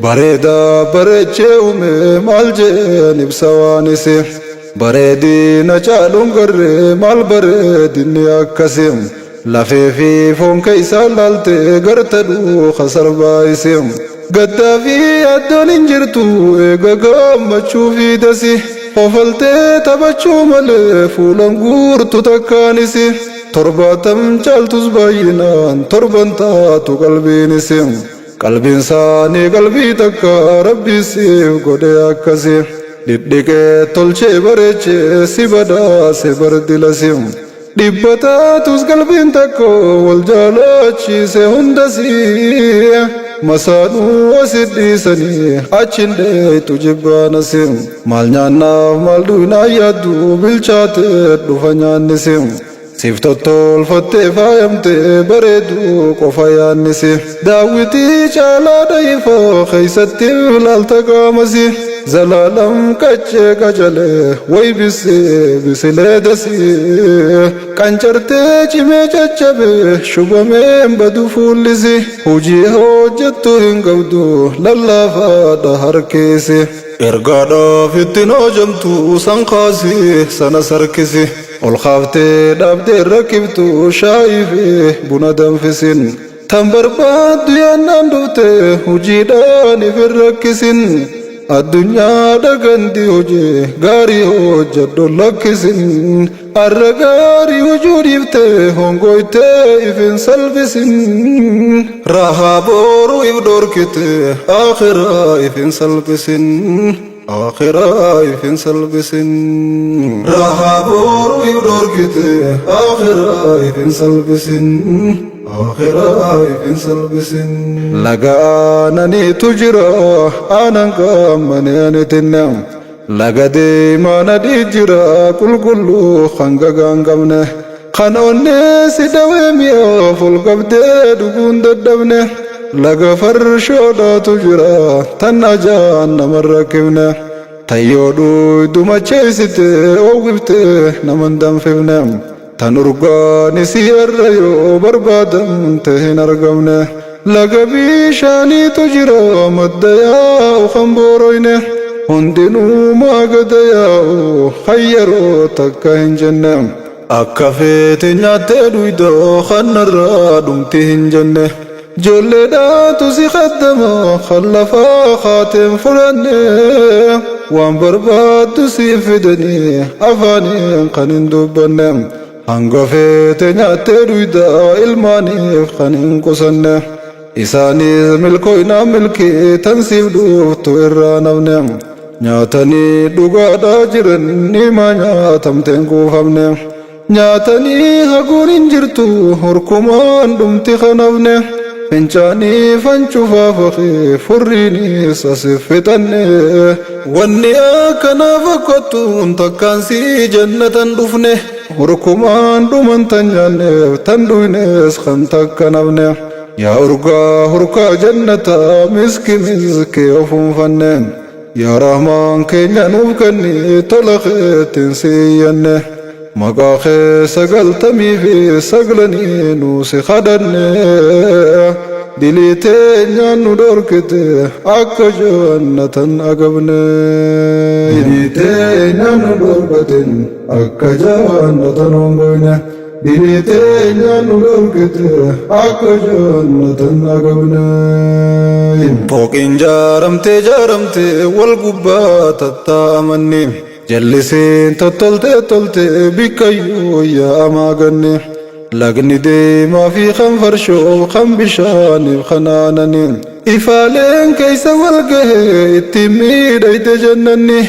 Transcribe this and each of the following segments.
Bareedaa bareechee uume maal jeen ibsa waan isi. Bareedina caaluun garree maal bareedinni akkasi. Lafee fi foon keeysaa laaltee garta dhuuka sarbaa isi. Gaddaa fi yaaddoon hin jirtu eega gammachuu fi dasi. Kofaltee taphachuu malee fuulan guurtu takkaanis. Torbaatam caaltus baay'inaan torban taatu qalbiinis. Qalbiin isaanii qalbii takka Rabbi siif godhe akkasi. Dhidhiqee tolchee bareechee si badhaase bardilasi. Dhibba taatus qalbiin takka wal jaalachiise hundasi. Masaanuu asit dhiisanii achin dheeytu jibbaanasi. Maal nyaannaaf maal dhuynaa yaaddu bilchaatee dhufa nyaannisi. Siif tottolfattee faayamtee bareedu qofa yaannisi. Daawwitii caalaa dayifoo keeysatti ilaalta qaamasi. Zalaalam qaccee qacalee way bisee bisilee dasii. Qancartee cimee caccabe shubameen badu fuullisi. Hojii hojjettu hin qabdu lallaafaadha harkeesi. Ergaadhaaf ittiin hojjamtu san kaasi sana sarkisi. Ol kaaftee dhaabdee rakkiftu shaayii fi buna danfisin. Tan barbaaddu yaannaan dhufte hojiidhaan if hin rakkisin. Addunyaa dhagandi hojii gaarii hojjedhu lakkisin. Arra gaarii hojuu dhiifte hongoytee if hin salphisin. Rahaa boru if dhorkite akhiraa if hin salphisin. Akhiraa if hin salphisin. Rahaa boru if dhorkite akhiraa if hin salphisin. Akhiraa if hin salphisin. Laga aananiitu jira aanan qaamanii ani tinne. Laga deemaan adii jira qulqulluu kan gagaa hin qabne. Kan onnee si dhawee mi'aaf ol qabdee dhuguun dadhabne. Laga farshoodhaatu jira tan ajaan nama rakkifne. Tayyoo dhuydu macheessite oowwifte nama hin danfifne. Tan urgaan isii irra yoo barbaadamte hin argamne. Laga bishaaniitu jira madda yaa'u kan booroyne. Hundinuu maagada yaa'u hayyaroo takka hin jenne. Akka feete nyaattee dhuydoo kanarraa dhumti hin jenne. Ijoolleedhaatu si kaddama kan lafaa kaateen fudhanne. Waan barbaaddu siif fidanii afaaniin kan hin dubbanne. Hanga feete nyaattee dhuydaa ilmaaniif kan hin qusanne. Isaanis milkooynaa milkii tan siif dhuftu irraa nafne. Nyaatanii dhugaadhaa jiran nimaa nyaatamteen kuufamne. Nyaatanii haguun hin jirtu horkumaan dhumti kanafne. Fincaanii fancuufaa faqee furriinis asif fixanne. Wanni akkanaa fakkattuun takkaan si jannatan dhufne. Horkumaan dhuman tan nyaanneef tan dhuynees kan takka nafne. Yaa urgaa hurkaa jannataa miski miski ofuunfanne. Yaa Rahmaan keenya nuuf kenni tola keetiin si iyyanne. Maqaa kee sagaltamii fi saglanii nu si kadhanne. Dilii teenyaan nu dhorkite akka jannatan agabne. Dilii teenyaan nu dhorkate akka jannatan hongoyne. Dilii teenyaan nu dhorkite akka jannatan agabne. Fooqiin jaaramtee jaaramtee wal gubbaa tattaa'amanni. Jalliseen tottoltee toltee bikkayyuu yaa'amaa ganne. Lagni deemaa fi kan farshoof kan bishaaniif kan aananii. Ifaaleen keessa wal gahee ittiin miidhagde jannanni.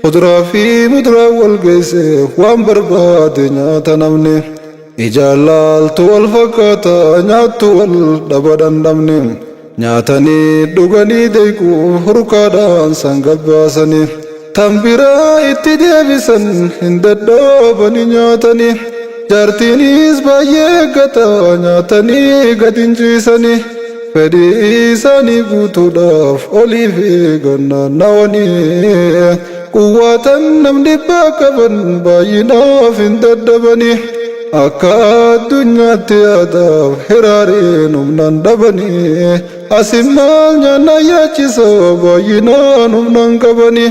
Kuduraa fi muduraa wal geesse waan barbaade nyaata namni. Ijaan laaltu wal fakkaata nyaattu wal dhaba dhandhamni. Nyaatanii dhuganii deequuf hurkaadhaan san gabbaasanii. Tan biraa itti deebisan hin dadhabanii nyaatanii. Jaartiinis baay'ee eeggata nyaatanii gad hin ciisanii. Fedhii isaanii guutuudhaaf olii fi gannaannawanii. Quwwaatan nam dhibbaa qaban baay'inaaf hin dadhabanii. Akka addunyaatti yaadaaf hiraariin humnaan dhabanii. Asin maal nyaanna yaachisa baay'inaan humnaan qabani.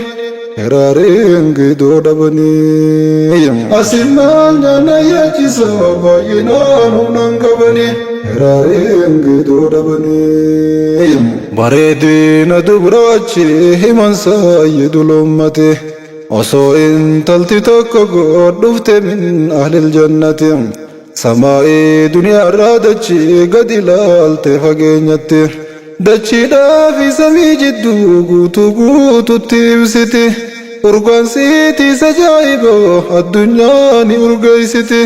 Hiraareen gidoo dhabanii. Asin maal nyaanna yaachisa baay'inaan humnaan qabani. Hiraareen gidoo dhabanii. Bareedina dubraachi himan sayyidul ummati. Osoo intalti tokko godhufte min ahlil jannati. Samaa'ii duniyaarraa dachii gad ilaalte fageenyatti. Dachiidhaa fi samii jidduu guutuu guututti ibsiti. Urgaan siitiis ajaa'iba addunyaa ni urgeessiti.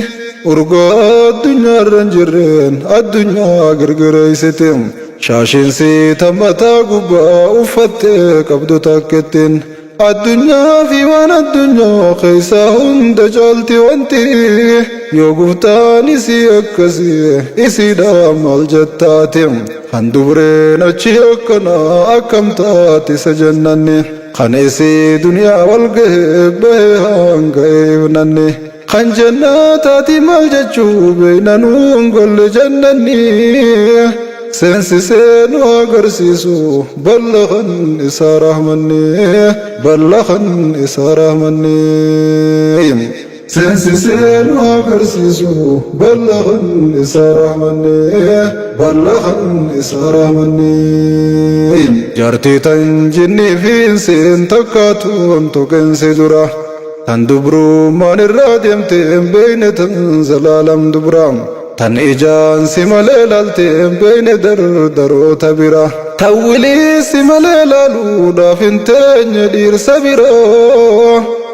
Urgaa addunyaarra hin jirreen addunyaa girgireessiti. Shaashiin sii tan mataa gubbaa uffattee qabdu takkittiin. Addunyaa fi waan addunyaa keessaa hunda caalti wanti yoo guftaan isii akkasii isiidha maal jettaati. Kan dubreen achi akkanaa akkam taati isa jennanni. Kan isii duniyaa wal gahee bahee hanga ifnanni. Kan jannataati maal jechuu beeyna nuun golle jannanni. Seensisee nu agarsiisu ballakan isaa rahmanni. Ballakan isaa rahmanni. Seensisee nu agarsiisu ballakan isaa rahmanni. Ballakan isaa rahmanni. Jaartii tan jinnii fi insiin takkaatuun tuqinsi dura. Tan dubrummaan irraa deemte hin beekne tan zalaalam dubra. Tan ijaan si malee laalte hin beekne dardaroota bira. Tan wilii si malee laaluudhaaf hin teenye dhiirsa bira.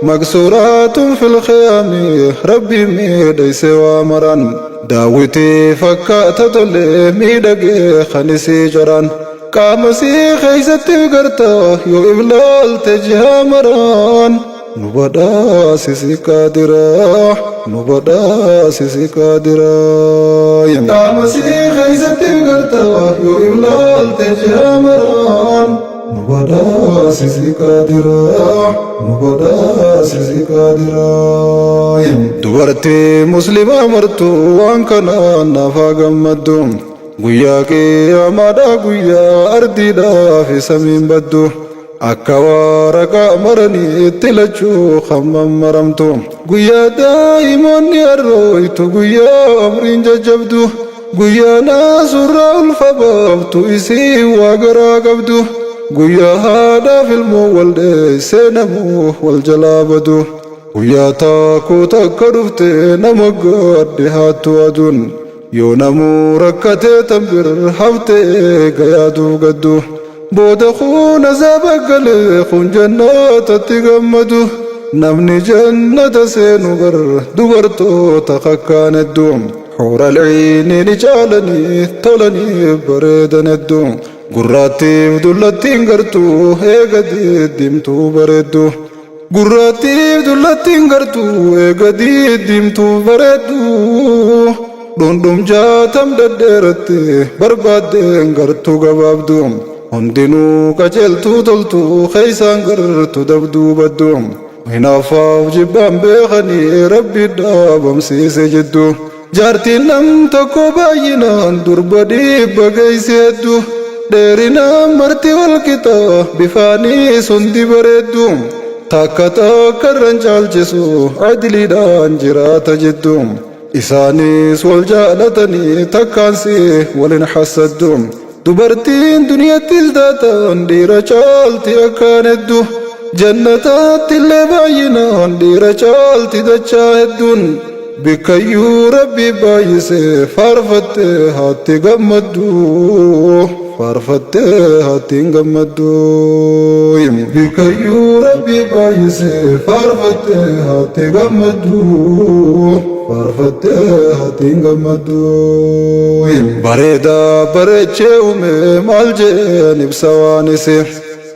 Maqsuuraatun fil khiyaami rabbi miidhayse waa maran. Daawwitii fakkaata tolee miidhagee kan isii coraan. Qaama sii keessatti garta yoo iblaalte jihaa maraan. Nu badhaasisi qaadiraa, nu badhaasisi qaadiraa. Qaama sii keessatti garta yoo iblaalte jihaa maraan. Nu badhaasisi qaadiraa, nu badhaasisi qaadiraa. Dubartii muslimaa martuu waan kanaan naaf haa gammaddu. Guyyaa qiyaamaadhaa guyyaa ardiidhaa fi samiin baddu. Akka waraqaa maranii itti lachuu hammam maramtu. Guyyaa daa'imoonni arrooytu guyyaa umriin jajjabdu. Guyyaa naasurraa ulfa baaftu isii waa garaa qabdu. Guyyaa haadhaaf ilmoo wal dheessee namuu wal jalaa badu. Guyyaa taakuu takka dhufte nama gadde haattu aduun. Yoo namuu rakkatee tan bir haftee gayaaduuf gaddu. Booda kun azaaba galee kun jannatatti gammadu. Namni jannata seenu gar dubartoota kakkaan hedduu. Xuura alciinii ni caalanii tolanii bareedan hedduu. Gurraattiif dullattiin gartuu eega diddiimtuu bareeddu. Gurraattiif dullattiin gartuu eega diddiimtuu bareeddu. Dhundhum jaatam dhedheeratti barbaaddeen gartuu gabaabdu. Hundinuu qajeeltuu toltuu keeysaan gartuu dabduu baddu. Hinaafaaf jibbaan beekanii rabbi dhaabamsiise jiddu. Jaartiin nam tokko baay'inaan durba dhibba geeysi hedduu. Dheerinaan marti wal qixa bifaaniis hundi bareeddu. Takka takka irran caalchisu adiliidhaan jiraata jiddu. Isaanis wal jaalatanii takkaansi walin hassaddu. Dubartiin duniyattis taatan dhiira caalti akkaan hedduu. Jannataatti illee baay'inaan dhiira caalti dachaa hedduun. Bikkayyuu rabbi baay'ise faarfattee haatti gammaddu. Faarfattee haatti hin gammaddu. Bikkayyuu rabbi baay'ise faarfattee haatti gammaddu. Faarfattee haatti hin gammaddu. Bareedaa bareechee uume maal jeen ibsa waan isii.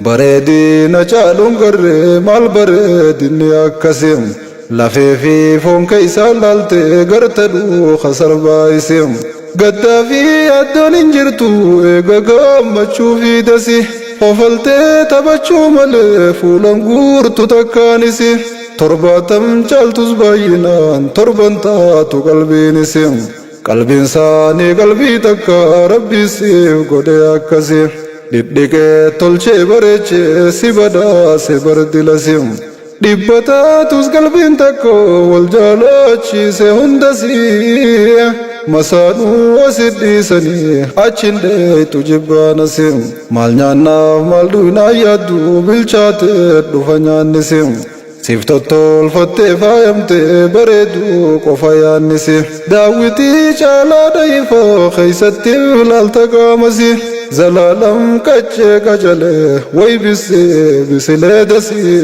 Bareedina caaluun garree maal bareedinni akkasii. Lafee fi foon keessa laaltee garta dhuuka sarbaa isii. Gaddaa fi addoon hin jirtu eega gammachuu fi dasi. Hofaltee taphachuu malee fuulan guurtu takkaanis. Torbaatam caaltus baay'inaan torban taatu qalbiinis. Qalbiin isaanii qalbii takka Rabbi siif godhe akkasi. Dhidhiqee tolchee bareechee si badhaase bardilasi. Dhibba taatus qalbiin takko wal jaalachiise hundasi. Masaanuu asit dhiisanii achin dheeytu jibbaanasi. Maal nyaannaaf maal dhuynaa yaaddu bilchaatee dhufa nyaannisi. Siif tottolfattee faayamtee bareedu qofa yaannisi. Daawwitii caalaa dayifoo keeysatti ilaalta qaamasi. Zalaalam qaccee qacalee way bisee bisilee dasii.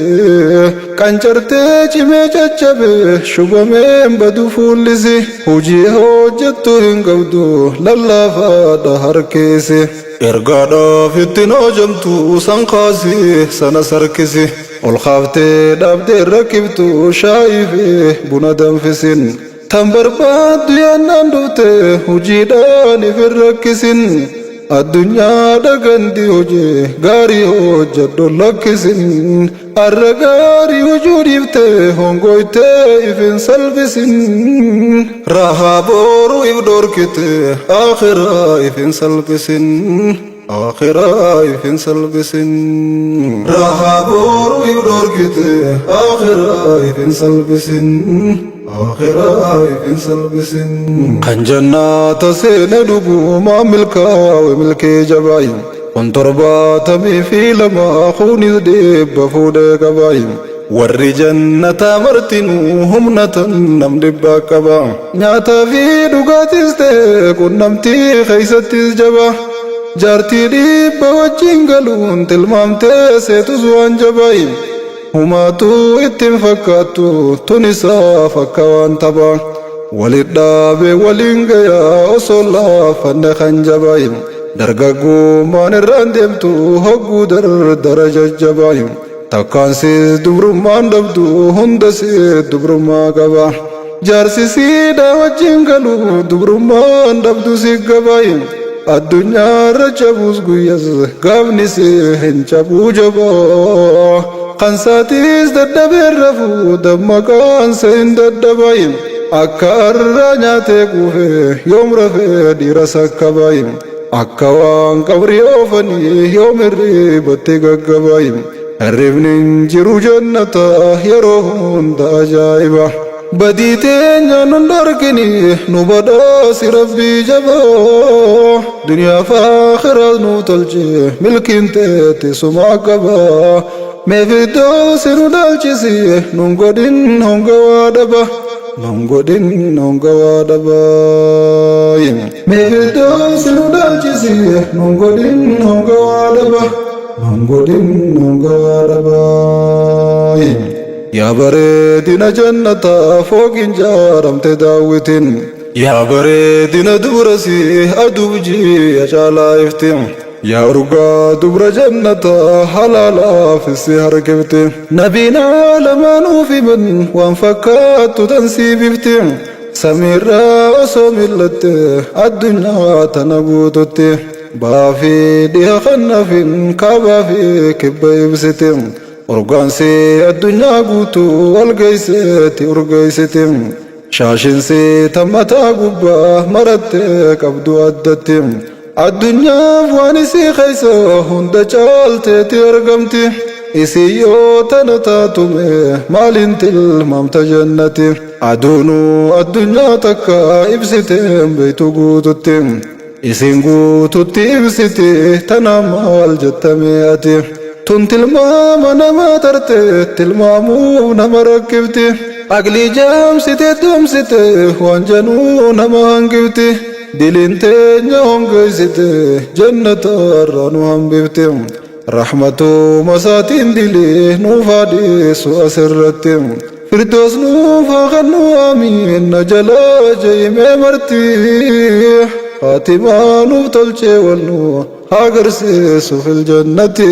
Qancartee cimee caccabe shubameen badu fuullisi. Hojii hojjettu hin qabdu lallaafaadha harkeessi. Ergaadhaaf ittiin hojjamtu san kaasi sana sarkisi. Ol kaaftee dhaabdee rakkiftu shaayii fi buna danfisin. Tan barbaaddu yaannaan dhufte hojiidhaan if hin rakkisin. Addunyaa dhagandi hojii gaarii hojjedhu lakkisin. Arra gaarii hojuu dhiifte hongoytee if hin salphisin. Rahaa boru if dhorkite akhiraa if hin salphisin. Akhiraa if hin salphisin. Rahaa boru if dhorkite akhiraa if hin salphisin. Akhiraa if hin salphisin. Kan jannaata seene dhugumaa milkaawe milkee jabaayi. Kun 72 kunis dhibba fuudhee qabaayi. Warri jannataa martinuu humna tan nam dhibbaa qaba. Nyaataa fi dhugaatis ta'e qunnamtii keeysattis jaba. Jaartii dhibba wajjin galuun tilmaamtee seetus waan jabaayi. Humaatu ittiin fakkaattu tun isaaf akka waan tapha. Walit dhaabee waliin gayaa osoo laafanne kan jabaayi. Dargaggummaan irraan deemtu hogguu dardara jajjabaayi. Takkaansis dubrummaan dhabdu hundasii dubrummaa qaba. Jaarsi siidha wajjin galu dubrummaan dhabdu si gabaayi. Addunyaarra cabuus guyyas gaafni si hin cabuu jabaa. Kan saatis dadhabee rafuu dammaqaan se hin dadhabaayi. Akka arraa nyaatee quufee yoom rafee dhiira sakkabaayi. Akka waan qabrii oofanii yoom hirribatti gaggabaayi. Hirribni hin jiru jannata yeroo hunda ajaa'iba. Badii teenya nun dhorkini nu badhaasi rabbii jabaa. Duniyaa fi akhiraas nu tolche milkiin teetti suma qaba. Mee firdoosi nu dhaalchisi nun godhin hongawaa dhaba. Nun godhin hongawaa dhaba. Mee firdoosi nu dhaalchisi nun godhin hongawaa dhaba. Nun godhin hongawaa dhaba. Yaa bareedina jannataa fooqiin jaaramte daawwitin. Yaa bareedina dubrasi aduuf ji'a caalaa ifti. Yaa urgaa dubra jannataa halaalaaf si harkifti. Nabiin aalamaanuu himan waan fakkaattu tan siif ifti. Samiirraa osoo mil'atte addunyaa tana guututti. Baafii dhiha kannafin kaabaa fi kibba ibsiti. Urgaansi addunyaa guutuu wal geesseeti urgeessiti. Shaashinsi tammataa gubbaa marattee qabdu addatti. Addunyaaf waan isii keessa hunda caalteeti argamti. Isii yoo tana taatume maaliin tilmaamta jannati. Aduunuu addunyaa takka ibsiteen beektu guututti. Isin guututti ibsiti tana maal jettamee ati. Tun tilmaama nama tarte tilmaamuuf nama rakkifti. Aqlii jaamsite doomsite waan januu nama hangifti. Diliin teenya hongeessite jannata irraa nu hambifti. Rahmatuu masaatiin dilii nuuf haadhiisu asirratti. Firdoos nuuf haa kennu amiin na jalaa je'imee marti. Faatimaa nuuf tolchee wal nu haa agarsiisu fil jannati.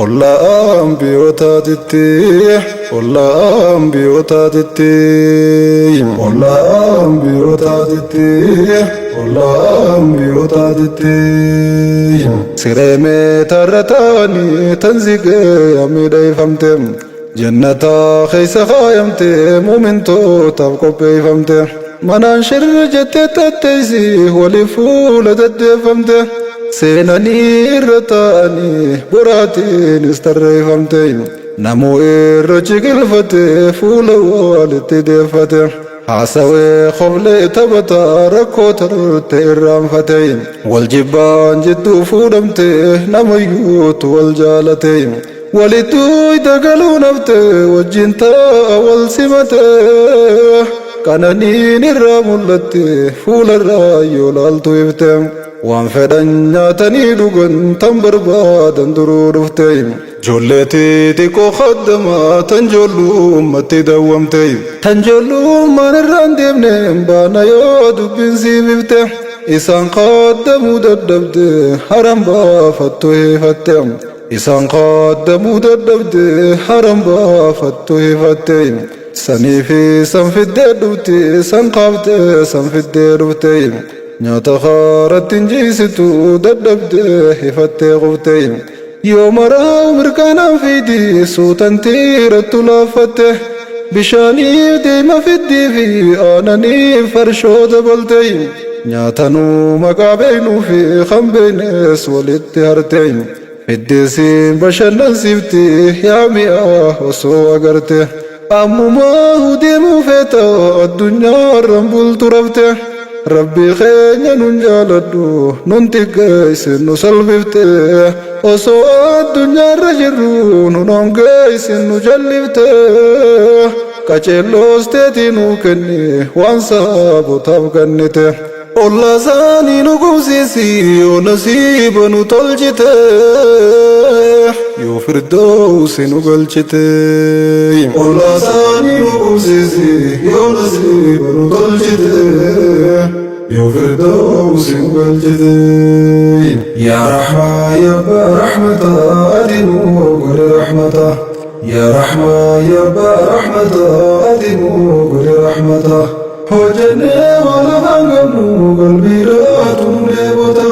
Ollaa ambiyootaatitti. Ollaa ambiyootaatitti. Ollaa ambiyootaatitti. Ollaa ambiyootaatitti. Siree meetarra taa'anii tanzigee miidhagfamte. Jannata keessa kaayamte muumintootaaf qopheeffamte. Manaan shirri jettee tatteessi waliif fuula deddeeffamte. Seenanii irra taa'anii boraatiinis tarreeffamte. Namuu irra ciqilfate fuula walitti deeffate. Haasawee koflee taphataa rakkoo tarte irraanfate. Wal jibbaan jidduu fuudhamte namayyuutu wal jaalate. Walittuu dagaluu nafte wajjin taa'a wal simate. Qananiin irraa mul'atte fuularraa yoo laaltu ifte. Waan fedhan nyaatanii dhugan tan barbaadan duruu dhufte. Ijoollee xixiqqoo khaddamaa tan ijoollummaatti dawwamte. Tan ijoollummaan irraan deemne baana yoo dubbiin siif ifte. Isaan khaddamuu dadhabde haram baafattu hifatte. Isaan khaddamuu dadhabde haram baafattu hifatte. Sanii fi san fiddee dhufte san kaafte san fiddee dhufte. Nyaata kaaratti hin jiisitu dadhabde hifattee qufte. Yoo maraa mirkaanaan fiidi suutan tiirattu laaffatte. Bishaaniif deema fiddii fi aananiif farshoo dabalte. Nyaatanuu maqaa beeknuu fi kan beeknes walitti harte. Fiddeesiin bashannansiifti yaa mi'a osoo agarte. Ammumaa deemuu feeta addunyaarraan bultu rafte. Rabbi keenya nun jaaladhu nun xiqqeesse nu salphifte. Osoo addunyaarra jirru nun hongeesse nu jallifte. Qaceelloos teetii nuu kenni waan saabotaaf kennite. Ollaa isaanii nu qubsiisi yoo nasiiba nu tolchite. Yoo firdoosi nu galchite. Ollaa isaanii nu qubsiisi yoo nasiiba nu tolchite. Yoo firdoosi nu galchite. Yaa Rahmaa yaa Abbaa Rahmataa ati nuu godhi rahmata. Yaa Rahmaa yaa Abbaa Rahmataa ati nuu godhi rahmata. Hojjennee waan afaan qabnu qalbiidhaatu nu deebota.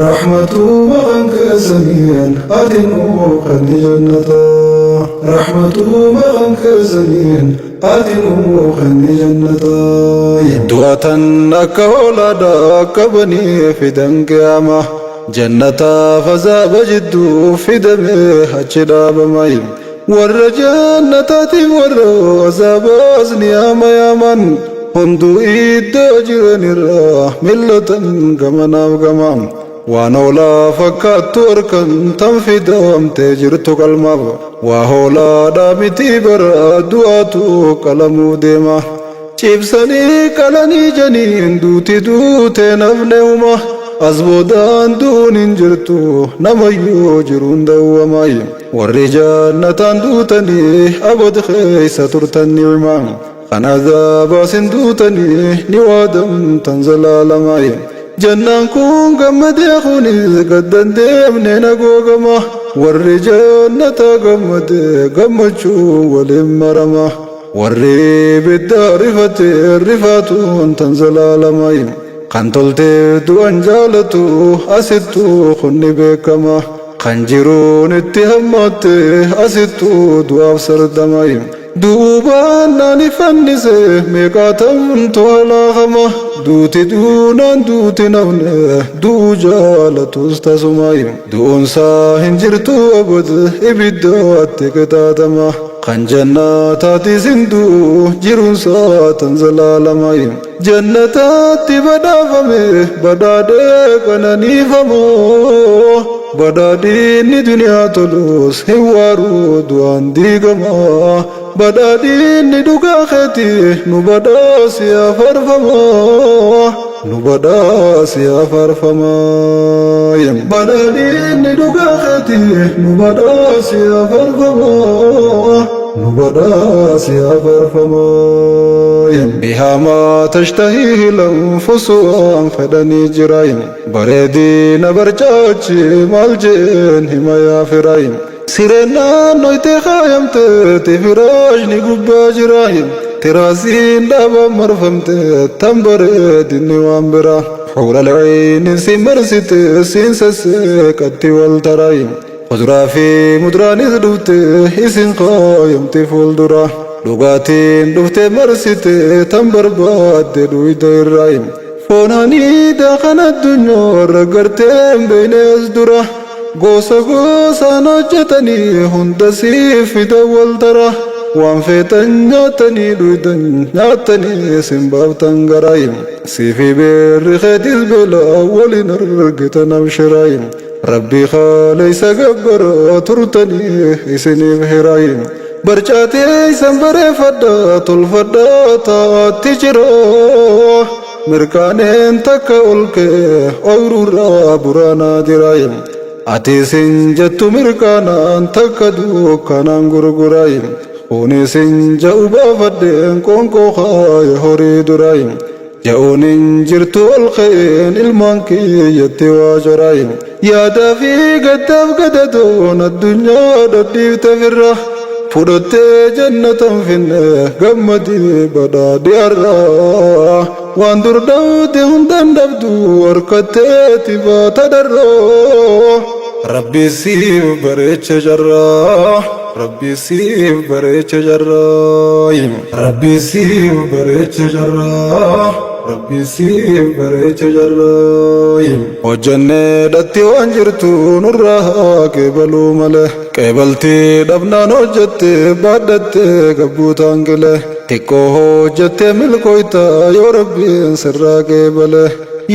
Rahmatuma kan keessaniin ati nuu kenni jannata. Rahmatuma kan keessaniin ati nuu kenni jannata. Du'atan akka hoolaadhaa qabanii fidan qiyaama. Jannataaf azaaba jidduu fidamee achi dhaabama. Warra jannataatiif warra azaabaas ni yaama yaaman. Hunduu iddoo jiranirraa millatan gamanaaf gama. Waan hoolaa fakkaattu harkan tan fidamtee jirtu qalmaaf. Waa hoolaadhaa miti bara du'aatu qalamuuf deema. Cibsanii qalanii janiin duuti duutee nafne uma. As boodaan du'uun hin jirtu namayyuu jiruun dawwamaayi. Warri jannataan duutanii abad keessa turtan ni'ima. Kan azaabaas hin duutanii ni waadamtan zalaalamaayi. Jannaan kun gammadee kunis gaddan deemne nagoogama. Warri jannata gammadee gammachuu waliin marama. Warri ibidda rifate rifaatuun tan zalaalamaayi. Kan toltee du'an jaalatu asittuu kun ni beekama. Kan jiruun itti hammaatte asittuu du'aaf sardamaayi. Duubaan naan fannise meeqaatamtu halaakama. Duuti duunaan duuti nafne du'u jaalatus tasumaayi. Du'uunsaa hin jirtu abad ibiddaatti qixaaxama. Kan jannataatis hin du'u jiruunsaa tan zalaalamaayi. Jannataatti badhaafame badhaadhee qananiifamoo. Badhaadhinni duniyaa tolus hin waaru du'aan diigama. Badhaadhinni dhugaa keeti nu badhaasi yaa farfamaa. Nu badhaasi yaa farfamaa. Badhaadhinni dhugaa keeti nu badhaasi yaa farfamaa. Nu badhaasi yaa farfamaa. Bihaa maa tashtahii lanfusu waan fedhanii jiraayim. Bareedina barcaachi maal jeen hima yaa firaayim. Sireen naannoo itti kaayamte firaashni gubbaa jiraayim. Tiraasiin dhaabaan marfamte tan bareedinni waan biraa. Xuura lciinin si marsite siin sasseeqatti wal taraayim. Kuduraa fi muduraanis dhufte isin kaayamte fuuldura. Dhugaatiin dhuftee marsite tan barbaadde dhuyda irraa. Foon haniida kan addunyaa irra gartee hin beekne as dura. Gosa gosaan hojjetanii hunda siif fida wal tara. Waan feetan nyaatanii dhuydan nyaatanii sin baaftan garaa. Siifi beerri keetis beelaa waliin argitan abshiraa. Rabbi kaleessa gabbara turtanii isiniif hiraa. Barcaatee isan bareeffadha tolfadha taa'aatti jira. Mirkaaneen takka ol ka'e ooyiruurraa buraanaa jira. Ati isin jettu mirkaanaan takka dukkanaan gurguraa. Kunis hin ja'u baafadheen qoonqoo kaaya horii duraa. Ja'uun hin jirtu ol ka'een ilmaan kiyyatti waa joraa. Yaadaa fi gaddaaf gadadoon addunyaa dhadhiifte firra. Fudhattee jannatan finne gammadii badhaadhi har'aa. Waan dur dhabde hundaan dhabdu harkatteeti baata dharroo. Rabbi siif bareecha jarraa. Rabbi siif bareecha jarraa. Rabbi siif bareecha jarraa. Rabbi siif bareecha jarraa. Hojjannee dhatti waan jirtu nurraa haa qeebaluu malee. Qeebaltii dhabnaan hojjette baadhatte gabbuutaan qilee. Xiqqoo hojjette milkooyta yoo rabbiin sirraa qeebale.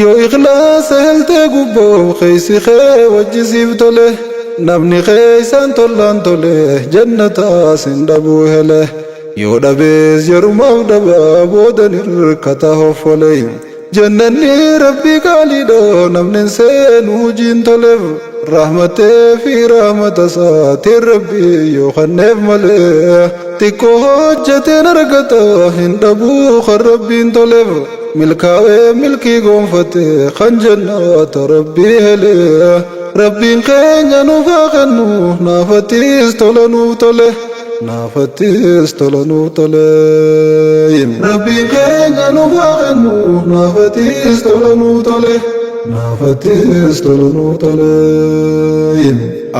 Yoo ikhlaasa heltee gubboof keeysi kee wajji siif tole. Namni keeysaan tollaan tole jannataas hin dhabuu hele. Yoo dhabees yerumaaf dhabaa boodan hirkata hoffole. Jannanni rabbii qaaliidha namni seenu hojiin toleef. Rahmatee fi rahmata isaatiin rabbii yoo kenneef malee. Xiqqoo hojjeteen argata hin dhabuu kan rabbiin toleef. Milkaa'ee milkii gonfate kan jannata rabbii hele. Rabbiin keenya nuuf haa kennu naafattis tola nuuf tole. Naafattis tola nuuf tole. Rabbiin keenya nuuf haa kennu naafattis tola nuuf tole. Naafattis tola nuuf tole.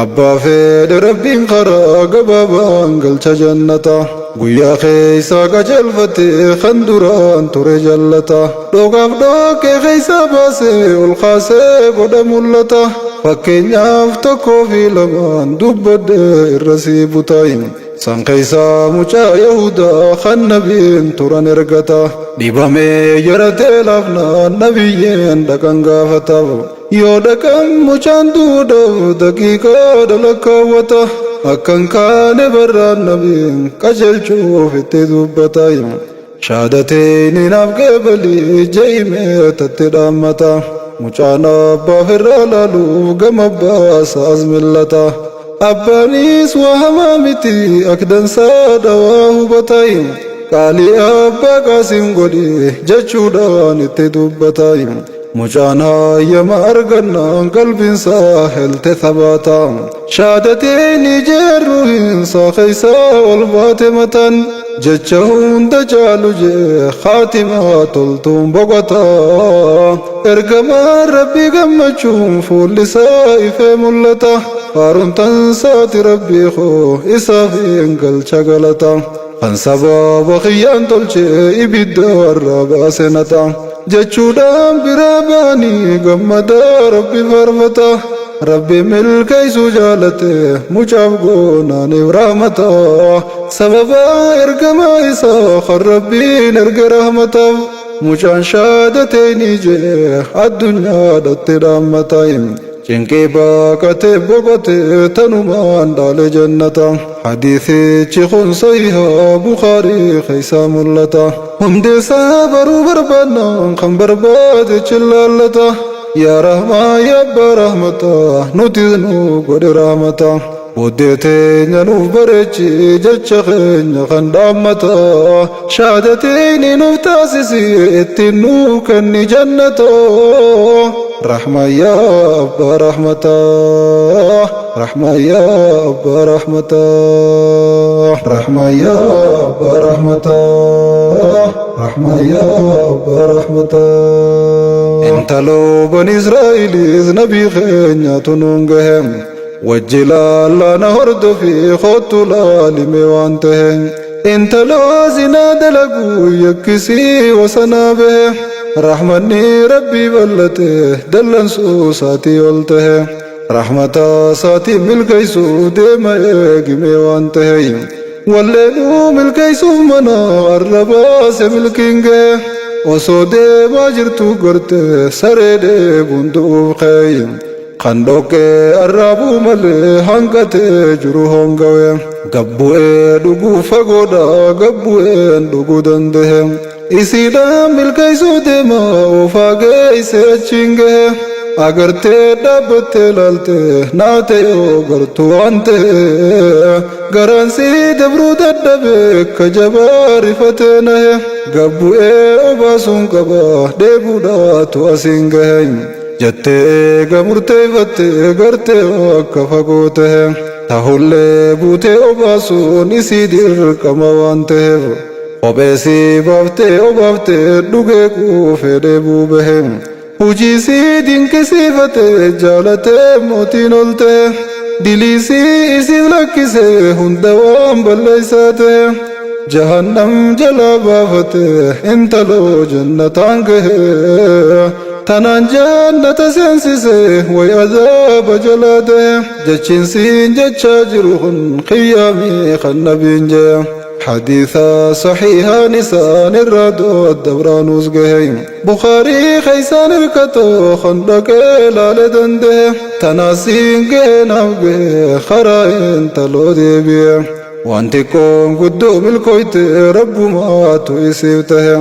Abbaa fedhe rabbiin karaa gabaabaan galcha jannata. Guyyaa keessa qajeelfate kan duraan ture jallata. Dhokaaf dhokkee keessa baasee ol kaasee godha mul'ata. Fakkeenyaaf tokkoo fi lamaan dubbadde irra sii butaayin. San keessaa mucaa Yahudaa kan nabiin turan ergata. Dhibamee yaratee laafnaan nabiyyeen dhaqan gaafataaf. Yoo dhaqan mucaan duudhaaf daqiiqaa dhalakkaawwata. Akkan kaane barraan nabiin qajeelchuuf itti dubbata. Shaadateen naaf qeebalii je'imee tatti dhaammata. Mucaan abbaaf irraa laaluuf gama abbaasaas millata. Abbaanis waa hamaa miti akdansaa dhawaa hubata. Qaalii abbaa qaasim godhi jechuudhaan itti dubbata. Mucaan hayyama argannaan qalbiinsaa helte thabaata. Shaadateen ijeerru hinsaa keessaa ol baate mataan. Jecha hunda caalu jee haatimaa toltuun boqota. Ergamaan rabbii gammachuun fuulli isaa ifee mul'ata. Faaruun tansaati rabbii koo isaaf hin galcha galata. Kan sababa kiyyaan tolchee ibidda warra baase nata. Jechuudhaan biraa baanii gammadaa rabbi faarfata. Rabbi milkeessuu jaalate mucaaf goonaaniif rahmata. Sababa ergamaa isaa kan rabbiin erga rahmataaf. Mucaan shaadateen ijee addunyaadhatti dhaammata. Cinqii baaqatee boqotee tanumaan dhaale jannata. Hadiisichi kun sahiha Bukaarii keessaa mul'ata. Hundi isaa baruu barbaannaan kan barbaade chillaallata. Yaa Rahmaa yaa Abbaa Rahmata nuti nu godhe rahmata. Booddee teenya nuuf bareechi jecha keenya kan dhaammata. Shaadateen nuuf taasisi ittiin nuuf kenni jannata. Rahmaa yaa Abbaa Rahmata. Rahmaa yaa Abbaa Rahmata. Rahmaa yaa Abbaa Rahmata. Rahmaa yaa Abbaa Rahmata. Intaloo bani Israa'eliis nabii keenyatu nuun gahe. Wajji laallana hordofii kottu laalimee waan tahe. Intaloo zinaa dalaguu yakkisii wasanaa bahe. Rahmanni Rabbii bal'ate dallansuu isaatii ol tahe. Rahmata isaatiin milkeessuu deema eegimee waan tahe. Walleenuu milkeessuuf mana arra baase milkiin gahe. Osoo deemaa jirtuu garte saree dheebuun du'uuf ka'e. Kan dhoqqee arraabuu malee hanqatee jiru hongawe. Gabbu'ee dhuguu fagoodha gabbu'een dhuguu danda'e. Isiidhaan milkeessuu deema oofaa geesse achiin gahe. Agartee dhaabbattee laalte naate yoo gartuu waan ta'e. Garaan sii dabruu dadhabe akka jabaa rifatee nahe. Gabbu'ee obaasuun qaba dheebuudhaatu asiin gahe. Jettee eega murteeffattee gartee akka fagoo tahe. Tahullee buutee obaasuun isii dirqama waan ta'eef. Kophee sii baaftee obaaftee dhugee quufee dheebuu bahe. Hujii sii dinqisiifate jaalatee mootiin ol ta'e. Dilii sii isiif lakkise hunda waan balleessaa ta'e. Jahannam jalaa baafate intaloo jannataan gahe. Tanaan jannata seensise way azaaba jalaa ta'e. Jechiin siin jechaa jiru kun qiyyaamii kan nabiin jee. Hadiisa sahiihaan isaan irraa dabraanuus gahe. Bukaarii keeysaan hirkatoo kan dhaqee laale danda'e. Tanaasiin gahe naaf gahe karaa intaloo deebi'e. Waan xiqqoon guddoo milkooyte rabbumaatu isiif tahe.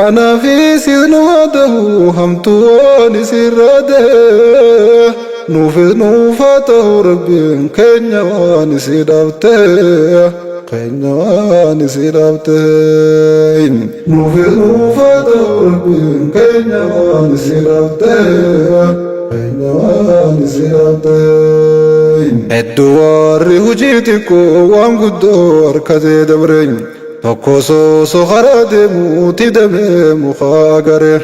Anaa fi siif nu haa tahu hamtuu waan isiirraa tahe. Nuufis nuuf haa tahu rabbiin keenya waan isiidhaaf tahe. Keenya waan isiidhaaf tahe. Nuufis nuuf haa tahu rabbiin keenya waan isiidhaaf tahe. Keenya waan isiidhaaf tahe. Hedduu warri hojii xiqqoo waan guddoo harkatee dabre. Tokko soosoo karaa deemuuti damee muka agare.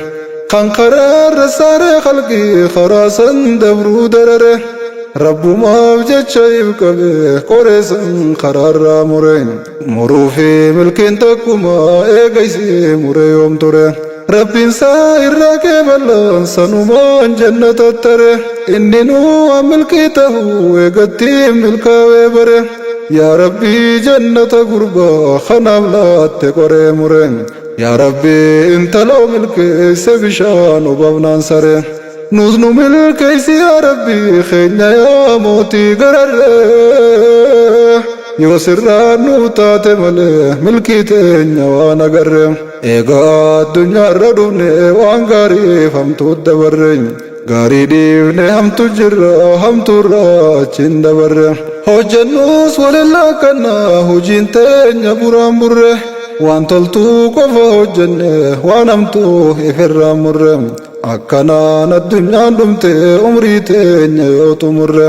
Kan karaarra saaree qalqii karaa san dabruu darare. Rabbumaaf jecha if qabe qoree san karaarraa mure. Muruu fi milkiin takkuma eegaysii mure yoom ture. Rabbiin saa irraa keeballaan sanumaan jannata tare. Inni nuu waan milkii tahuu eegattiin milkaa'ee bare. Yaa Rabbii jannata gurbaa kanaaf laatte qoree mure. Yaa Rabbii intaloo milkeesse bishaan obaafnaan sare. Nus nu milkeessi yaa Rabbii keenya yaa mootii gararree. Yoo sirraa nu taate malee milkii teenya waan agarre. Egaa addunyaarra dhufne waan gaariif hamtuu dabarre. Gaarii dhiifne hamtu jirra hamtuurra achiin dabarre. Hojjennus walillaa kanna hojiin teenya buraan burre. Waan toltuu qofa hojjenne waan hamtuu ifirraa murre. Akkanaan addunyaan dhumte umrii teenya yoo xumurre.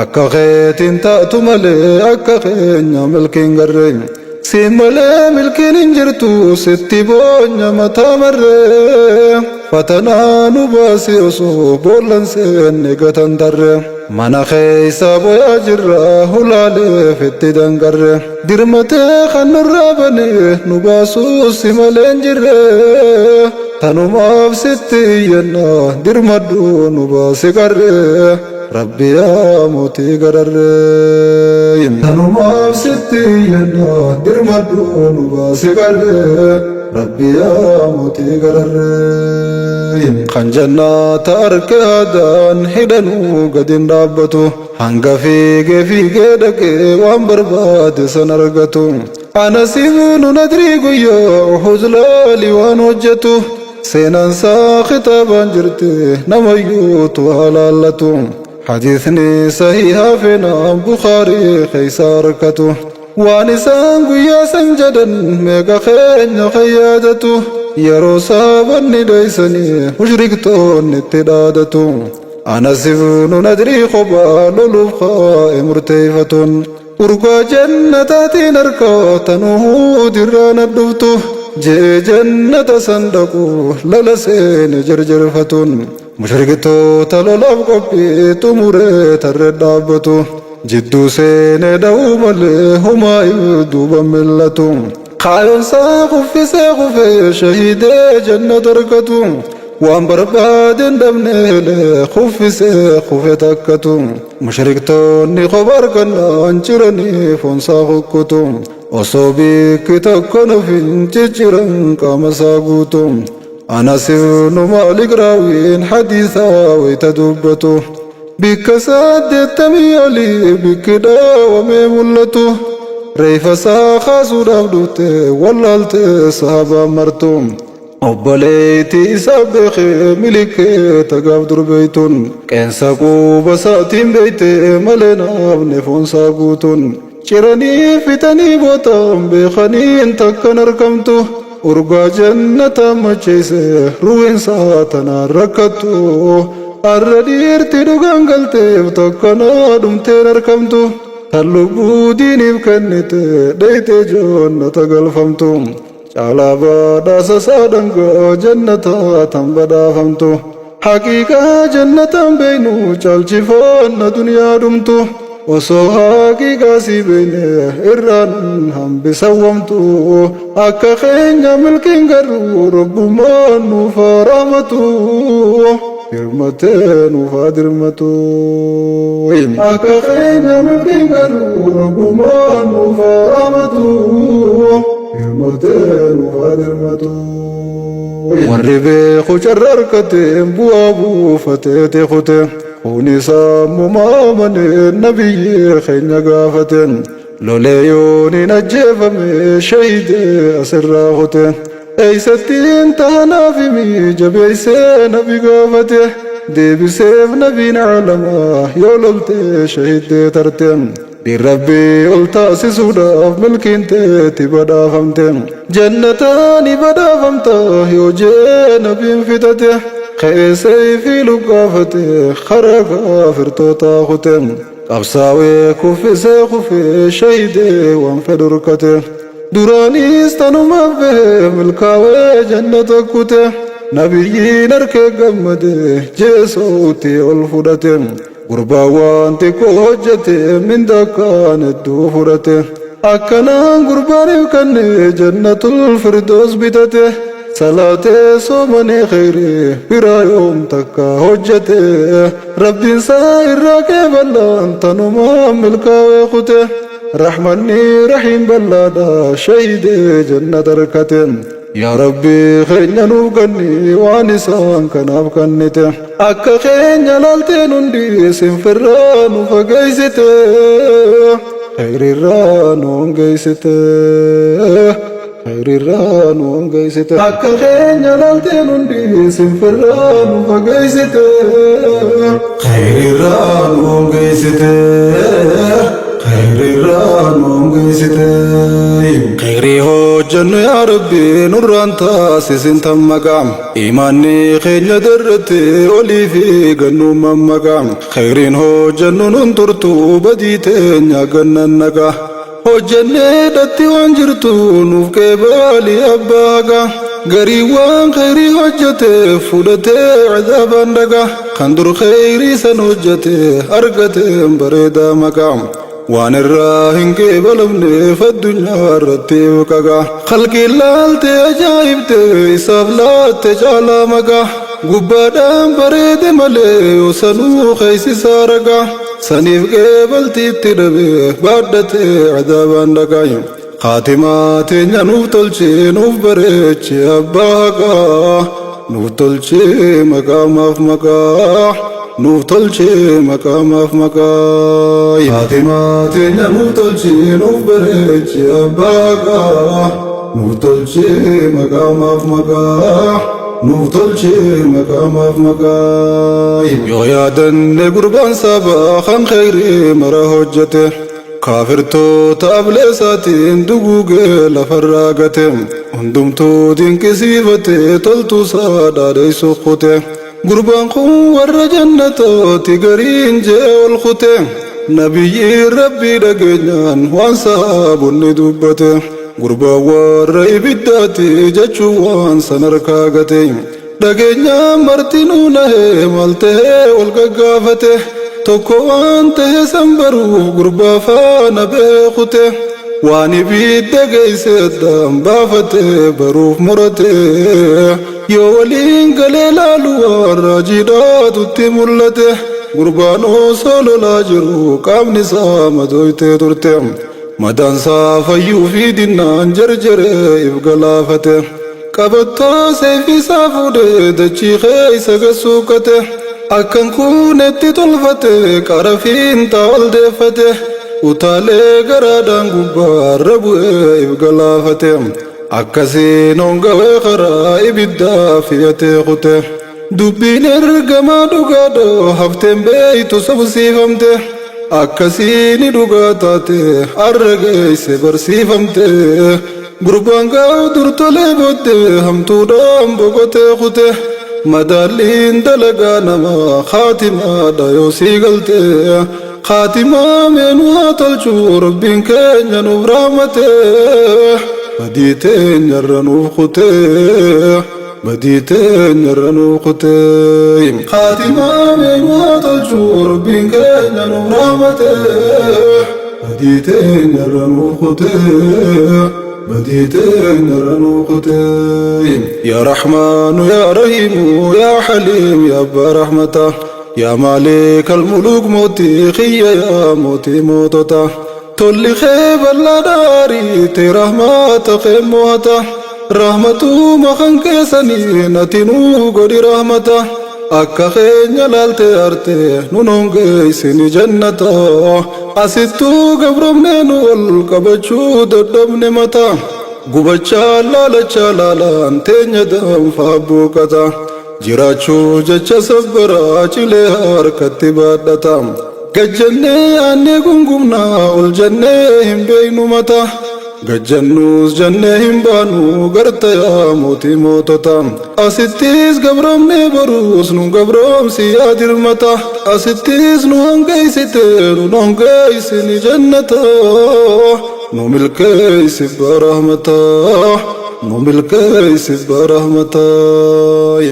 Akka keetiin taatu malee akka keenya milkiin garre. Siin malee milkiin hin jirtu sitti boonya mataa marree. Fatanaa nu baasi osoo boollan seenne gatan tarre. Mana keessa boyaa jirra hulaaleef itti dangarre. Dirmatee kan nurraa bane nu baasuus si malee hin jirre. Tanumaaf sitti iyyanna dirmadhu nu baasi qarre. Rabbi yaa mootii gararree. Tanumaaf sitti iyyanna dirmadhu nu baasi qarre. Rabbi yaa mootii gararree. Kan jannata arke aadaan hidhanuu gadi hin dhaabbatu. Hanga fiigee fiigee dhaqee waan barbaade san argatu. Anas ibnu Nadrii guyyaa Uhud laali waan hojjetu. Seenaan isaa kitaabaan jirti namayyuutu haa laallatu. Hadiisni sahihaa feenaan Bukaarii keessa argatu. Waan isaan guyyaa san jedhan meeqa keenya kan yaadatu. Yeroo saabanni dheeysanii mushriktoonni itti dhaadatu. Anas ibnu Nadrii kophaa loluuf kaa'e murteeffatuun. Urgaa jannataatiin harka tanuu dirraan dhuftu. Jee jannata san dhaqu lala seene jarjarfatuun. Mushriktoota lolaaf qophii xumuree tarree dhaabbatu. Jidduu seenee dha'uu malee homaa duuba mil'atu. Kaayoonsaa kuffisee kufee shahiidee jannata argatu. Waan barbaade hin dhabneelee kuffisee kufe takkatu. Mushriktoonni kopha argannaan ciranii foonsaa kukkutu. Osoo bikki tokko nuuf hin cicciran qaama isaa guutu. Anas ibnu Maalik raawiin hadiisaa wayita dubbatu. Bikka 80 olii bikki dhaawamee mul'atu. Reeffa isaa kaasuudhaaf dhufte wallaalte sahabaan martu. Obboleettii isaa beekee milikee tagaaf durbeeytuun. Qeensa quba isaatiin beeyte malee naafne foonsaa guutuun. Ciranii fixanii bootaan beekaniin takkan argamtu. Urgaa jannataa macheesse ruwiinsaa tanaan rakkattu. Arra dhiirti dhugaan galteef takkanaa dhumteen argamtu. Tan lubbuu diiniif kennite dheeytee jannata galfamtu. Caalaa badhaasa isaa dhangaa jannataa tan badhaafamtu. Haqiiqaa jannataan beeynu caalchifanna duniyaa dhumtu. Osoo haqiiqaa si beeyne irraan hambisawwamtu. Akka keenya milkiin garuu rabbummaan nuuf haa rahmatu. Dirmatee nuuf haa dirmatu. Akka keenya milkiin garuu rabbummaan nuuf haa rahmatu. Dirmatee nuuf haa dirmatu. Warri beeku carra argateen bu'aa buufatee kute. Kun isaa amanee nabiyyi keenya gaafateen. Lolee yoon hin ajjeefame shahidee asirraa kute. Eeysattiin taanaaf himi jabeessee nabi gaafate. Deebiseef nabiin alamaa yoo loltee shahidee tarte. Rabbii ol taasisuudhaaf milkiin teetti badhaafamte. Jannataani badhaafamta yoo jee nabiin fixate. Keessee fi luggaafate karaa kaafirtootaa kute. Qabsaawee kuffisee kufee shahidee waan fedhu rukkate. Duraanis tanumaaf bahee milkaawee jannata kute. Nabiyyiin harkee gammade jeesootti ol fudhate. Gurbaan waan xiqqoo hojjete minda akkaan hedduu fudhate. Akkanaan gurbaaniif kenne jannatul firdoos bitate. Salaatee soomanii kheyrii biraa yoom takka hojjete. Rabbiin isaa irraa qeeballaan tanumaan milkaawee kute. Rahmanni rahiim ballaadha shahidee jannata argate. Yaa Rabbi keenya nuuf kenni waan isaan kanaaf kennite. Akka keenya laalteen hundi sinfirraa nu fageessite. Kheyrirraa nu hongeessite. Kheyrirraa nu hongeessite. Akka keenya laalteen hundi sinfirraa nu fageessite. Kheyrirraa nu hongeessite. Kheyrirraa nu hongeessite. Kheyrii hojjennu yaa Rabbi nurraan taasisin tan maqaa. Imaanni keenya darratti olii fi gannuu mammaqaa. Kheyriin hojjennu nun turtu badii teenya gannan naqa. Hojjennee dhatti waan jirtu nuuf qeebali abbaa haqa. Garii waan kheyrii hojjete fudhatee cadaabaan dhaqa. Kan dur kheyrii san hojjete argateen bareedaa maqaa. Waan irraa hin qeebalamneef addunyaa irratti qaqa. Khalqiin laalte ajaa'ibte isaaf laatte caalaa maqaa. Gubbaadhaan bareede malee yoo keessisaa raqa. Saniif qeebaltiitti dhabe baadhatee cadaabaan dhaqaa. Khaatimaa teenya nuuf tolchee nuuf bareeche abbaa haqaa. Nuuf tolchee maqaamaaf maqaa. Nuuf tolchee maqaamaaf maqaa. Khaatimaa teenya nuuf tolchee nuuf bareeche abbaa haqaa. Nuuf tolchee maqaamaaf maqaa. Nuuf tolchee maqaamaaf maqaa. Yoo yaadanne gurbaan sabaa kan kheyrii mara hojjete. Kaafirtoota ableesaatiin duguugee lafarraa gate. Hundumtuu dinqisiifate toltuusaa dhaadheessu kute. Gurbaan kun warra jannataati gariin jee ol kute. Nabiyyiin rabbii dhageenyaan waan sahaabonni dubbate. Gurbaan warra ibiddaati jechuun waan san harkaa gate. Dhageenyaan martinuu nahee maal tahee wal gaggaafate. Tokko waan tahe san baruuf gurbaa faana beekute. Waan ibidda geesse addaan baafate baruuf murate. Yoo waliin galee laalu waan raajiidhaatutti mul'ate. Gurbaan osoo lolaa jiru qaamni isaa madooytee turte. Madaan isaa fayyuu fi dinnaan jarjaree if galaafate. Qabattoo seeyfii isaa fuudhee dachii keeysa gad suuqqate. Akka hin kuunetti tolfate qara fiinxaa ol deeffate. Utaalee garaadhaan gubbaarra bu'ee if galaafate. Akkasiin hongawee karaa ibiddaa fi'atee kute. Dubbiin ergamaa dhugaadha hafteen beeytu sobsiifamte. Akkasiini dhugaa taate arra geeyse barsiifamte. Gurbaan gaaf dur tolee booddee hamtuudhaan boqotee kute. Madaalliin dalagaa namaa khaatimaadha yoo sii galte. Khaatimaa mee nu haa tolchu Rabbiin keenya nuuf rahmate. Badii teenyarra nuuf kute. Badii teenyarra nuuf kute. Khaatimaa mee nu haa tolchu Rabbiin keenya nuuf rahmate. Badii teenyarra nuuf kute. Badii teenyarra nuuf kute. Yaa Rahmaanu yaa Rahiimu yaa Haliim yaa Abbaa Rahmata. Yaa Maalikal Muluuk mootii kiyya yaa mootii mootota. Tolli kee bal'aadha ariitee rahmata kee mo'ata. Rahmatuma kan keessaniin ati nuu godhi rahmata. Akka keenya laaltee arte nun hongeessini jannata. Asittuu gabromnee nu ol qabachuu dadhabne mata. Gubachaa laalachaa laalaan teenya danfaa buuqata. Jiraachuu jecha sabbaraa cilee harkatti baadhata. Gad jennee yaannee gungumna ol jennee hin beeynu mata. Gad jennuus jennee hin baanu garta yaa mootii mootota. Asittis gabroomnee boruus nu gabroomsi yaa dirmata. Asittis nu hongeessite nun hongeessini jannata. Nu milkeessi barahmata. Nu milkeessi barahmata.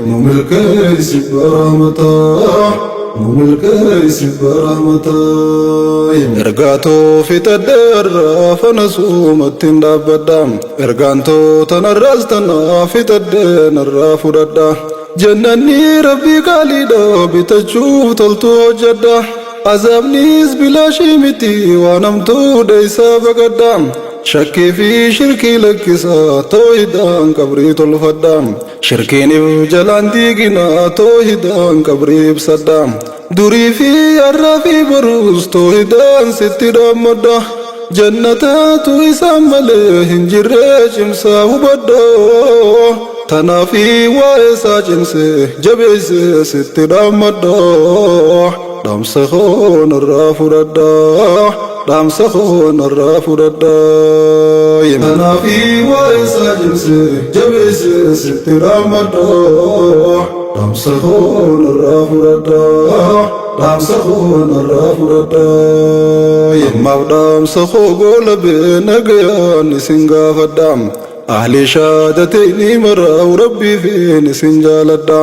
Nu milkeessi barahmata. Nu milkeessi barahmata. Ergaa too fixadhee har'a fana suumattiin dhaabbadha. Ergaan too tanarraas tana fixadhee narraa fudhadha. Jannanni rabbii qaaliidha bitachuuf toltuu hojjedha. Azaabnis bilaashii miti waan hamtuu dheeysaa baqadha. Shakkii fi shirkii lakkisa toohidaan qabrii tolfadha. Shirkiin if jalaan diigina toohidaan qabrii ibsadha. Durii fi har'aa fi boruus toohidaan sitti dhaammadha. Jannataatu isaan malee hin jirree cimsaa hubadha. Tanaafi waa'ee isaa cimsee jabeessee sitti dhaammadha. Dhaamsa koo narraa fudhadha. Dhaamsa koo narraa fudhadha. Tanaafi waa'ee isaa cimsee jabeessee sitti dhaammadha. Dhaamsa koo narraa fudhadha. Dhaamsa koo narraa fudhadha. Ammaaf dhaamsa koo goolabee nagayaan isin gaafadha. Ahli shaadateyni maraa'u Rabbiifin isin jaaladha.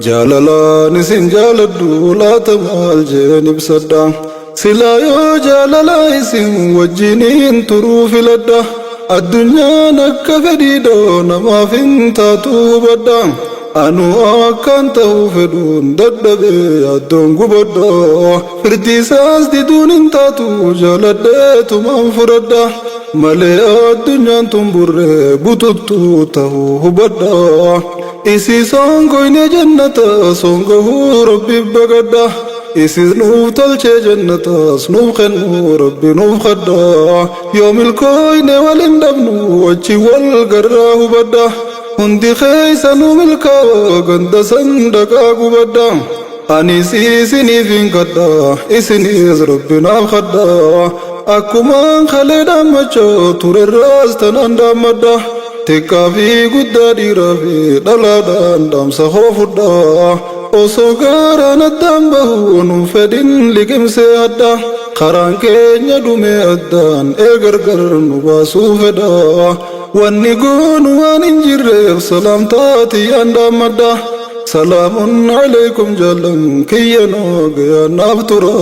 Jaalalaan isin jaaladhu laata maal jeen ibsadha. Silaa yoo jaalala isin wajjiniin turuu filadha. Addunyaan akka fedhiidha namaaf hin taatu hubadha. Anuu akkaan ta'uu fedhuun dadhabee yaaddoon gubadha. Firdii isaas diduun hin taatu jaaladheetumaan fudhadha. Malee addunyaan tun burree bututtuu ta'uu hubadha. Isii songoyne jannata songahuu rabbiif baqadha. Isiis nuuf tolchee jannatas nuuf kennuu rabbi nuuf kadha. Yoo milkooyne wal hin dhabnu achi wal garraa hubadha. Hundi keeysanuu milkaawa ganda san dhaqaa gubadha. Anis isiniifin kadha isinis rabbi naaf kadha. Akkumaan kalee dhaammachaa turerraas tanaan dhaammadha. Xiqqaa fi guddaa dhiiraa fi dhalaadhaan dhaamsa koo fudha. Osoo gaaraan addaan bahu nun fedhin liqimsee hadha. Karaan keenya dhumee addaan ee gargar nu baasuu fedha. Wanni goonu waan hin jirreef salaamtaa tiyyaan dhaammadha. Salaamun alaykum jaallan kiyya nagayaa naaf tura.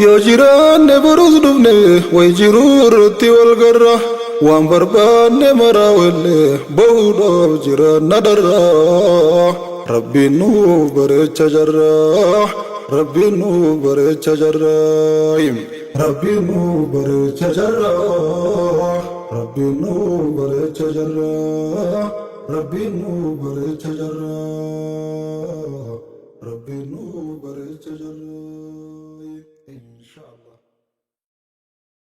Yoo jiraanne borus dhufne way jiruu irratti wal garra. Waan barbaanne maraa wellee bahuudhaaf jiraanna dharra. Rabbiin nuuf bareecha jarra. Rabbiin nuuf bareecha jarra. Rabbiin nuuf bareecha jarra. Rabbiin nuuf bareecha jarra. Rabbiin nuuf bareecha jarra. Rabbiin nuuf bareecha jarra. Inshallah.